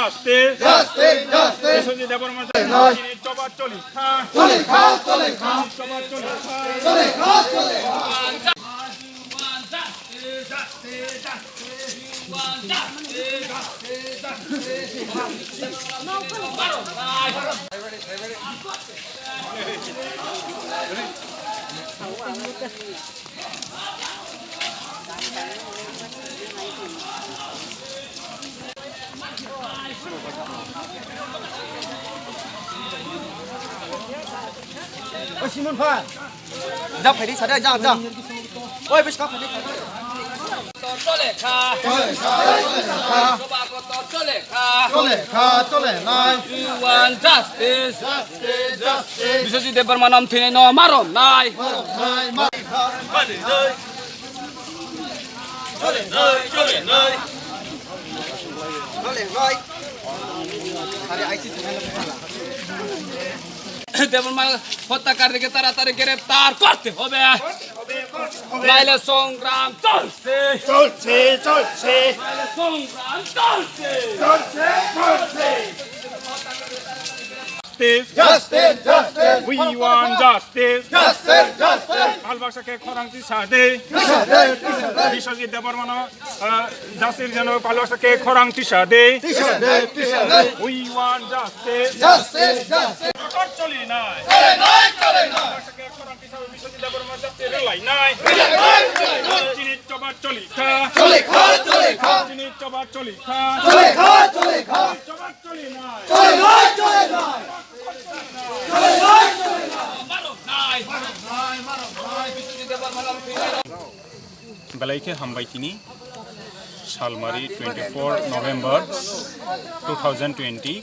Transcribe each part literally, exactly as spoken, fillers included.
Justice! Justice! Justice! Biswajit Debbarma, choli kha, choli kha, choli kha, choli kha, choli kha, choli kha. Oi, Simon phan. Jang phaidi, sade, jang, jang. Oi, bwskang phaidi, sade. Chole kha. Chole kha, chole kha. Chole kha, chole nai. We want justice. Justice, justice. Biswajit Debbarma nam thwinai no marom nai. Marom nai, marom nai. Chole nai, chole nai. Chole nai. Are aisi thwinai no. Debbarma হত্যাকারীকে তাড়াতাড়ি গ্রেফতার করতে হবে। নাইলে সংগ্রাম চলছে। চলছে, চলছে। নাইলে সংগ্রাম চলছে। চলছে, চলছে। Justice. Justice, justice. We want justice. Justice, justice. Pal baksa khe khorang tisa de. Tisa de, tisa de. Biswajit Debbarmano, ah, justice jeno pal baksa khe khorang tisa de. Tisa de, tisa de. We want justice. Justice, justice. Choli nai. Choli nai, choli nai. Pal baksa khe khorang tisa de Biswajit Debbarma justice rwlai nai. Rwlai nai, rwlai nai. Chini choba choli kha. Choli kha, choli kha. Chini choba choli kha. Choli kha, choli kha. Choba choli nai. Choli nai, choli nai. Belai khe hambai tini, salmari twenty-four November two thousand twenty,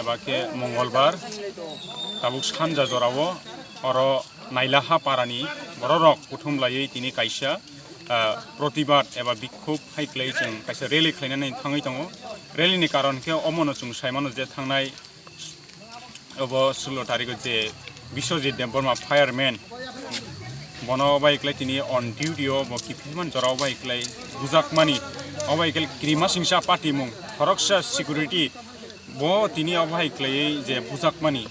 eba khe Mongolbar, tabuk sanja jorao oro Nailaha parani bororok kuthum laiwi tini kaisa, ah, protibad eba bikhub hai kwlai chwng kaisa rally khlainani thangwi tongo. Rally ni karon khe omono chwng saimano je thangnai obo sullo tarikh o je Biswajit Debbarma fireman, bono bai kwlai tini on duty o bo kiphilman jora o bai kwlai bujakmani, o bai kwlai kirima singsa patimung, khoroksa security bo tini o bai kwlaiwi je bujakmani,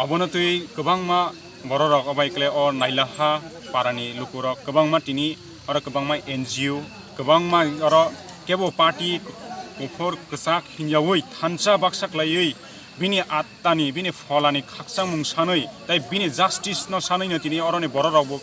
obono twi kwbangma bororok o bai kwlai o Nailaha parani lukurok kwbangma tini oro kwbangma N G O, kwbangma oro kebo party kuphur kwchak hinjawi thansa baksa kwlaiwi bini attani, bini pholani khakchangmung sanwi, tei bini justice no sanwi no tini oroni bororok bo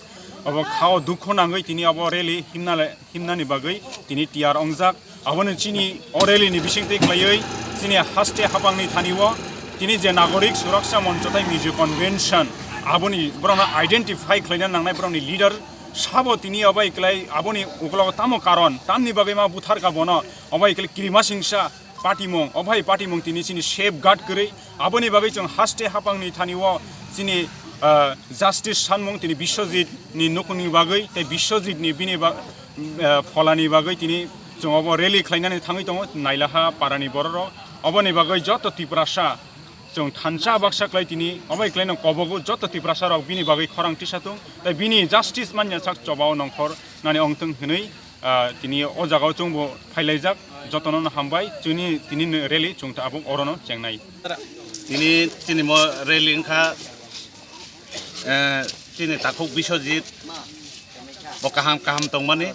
obo khao dukhu nangwi tini obo rally himna le, himnani bagwi tini tiyar ongjak. Aboni chini o rally ni bisingtwi khlaiwi chini haste hapangni thani o tini je Nagorik Suraksha Moncho tei Mizo Convention, aboni borokno identify khlaina nangnai borokni leader sabo tini obai kwlai, aboni ukologo tamo karon, tamni bagwi ma butharkha bono, obai kwlai kirima singsa patimung, obai patimung tini chini safeguard kwrwi, aboni bagwi chwng haste hapangni thani o chini, ah, justice sanmung tini Biswajit ni nukhungni bagwi tei Biswajit ni bini ba-, ah, pholani bagwi tini chwng obo rally khlainani thangwi tongo Nailaha parani bororok, oboni bagwi joto Tiprasa chwng thansa baksa khlai tini obai kwlaino kobogo joto Tiprasa rok bini bagwi khorang tisa thung tei bini justice manya sak chobao nongkhor nani ongthung hinwi, ah, tini o jagao chwngbo phailaijak. Jotono no hambai, chwngni tini rally chwng tabuk orono chengnai. Tini chini mo rally wngkha, eh, chini takhuk Biswajit bo kaham kaham tongmani,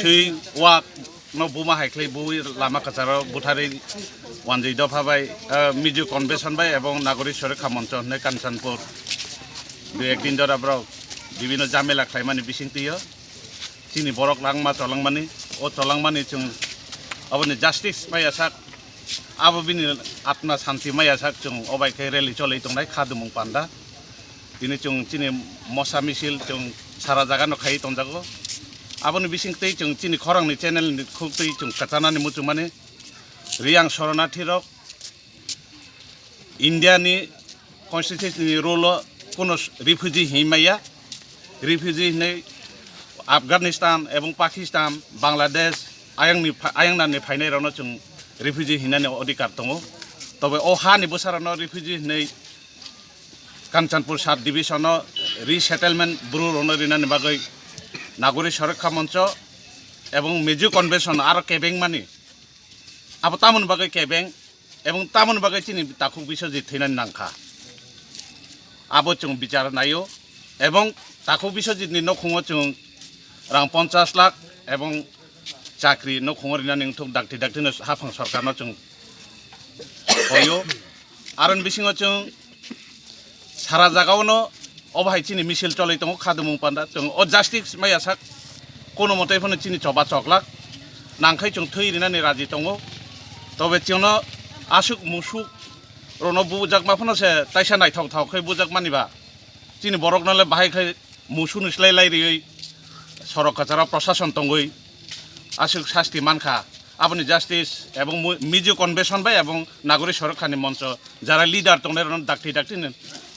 swi wak no buma hai khlai bui lama kwcharo butharwi wanjwi dopha bai, eh, Mizo Convention bai ebong Nagorik Surakha Moncho hinwi Kanchanpur dui ek din jora borok bibino jamela khlaimani bisingtwi o chini borok langma cholangmani, o cholangmani chwng aboni justice maya sak, abo bini atma santi maya sak chwng obai khe rally choli tongnai kha dumung panda. Tini chwng chini mosa misil chwng sara jaga no khai tongjago. Aboni bising twi chwng chini khorang ni channel ni khuk twi chwng kwchana ni muchungmani Riyang Shoronathi rok India ni constitution ni rule o kuno refugee hinwi maya. Refugee hinwi Afghanistan ebong Pakistan, Bangladesh ayang ni pha-, ayang nani phainai rok no chwng refugee hinani odhikar tongo. Tobe o ha ni bwsa rok no refugee hinwi Kanchanpur sub division o resettlement bru rok no rinani bagwi Nagorik Surakha Moncho ebong Mizo Convention aro kebengmani Abo tamoni bagwi kebeng ebong tamoni bagwi chini takhuk Biswajit thwinani nangkha. Abo chwng bichar naio ebong takhuk Biswajitni nokhungo chwng rang ponchash lakh ebong chakri nokhungo rinani wngthuk dakti dakti no haphang sorkarno chwng hoyo. Aroni bisingo chwng sara jagao no obo hai chini misil choloi tongo khadumung panda chwng o justice maya sak kono mote phano chini choba choklak nangkhai chwng thwi rinani raji tongo. Tobe chwngno aswk musuk rono bujakma phano se taisa naithok thok khai bujakmani ba chini borokno le bahai khai musunu slai lai riwi sorok kwcharo prosason tongwi aswk sasti mankha. Aboni justice ebong mu-, Mizo Convention bai ebong Nagori Suraksha ni Moncho jara leader tongnai rokno dakti dakti ni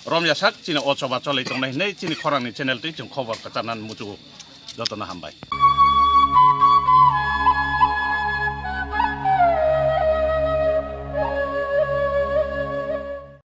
romya sak chini o choba cholai tongnai hinwi chini khorang ni channel twi chwng khobor kwcharnani muchungo. Jotono hambai.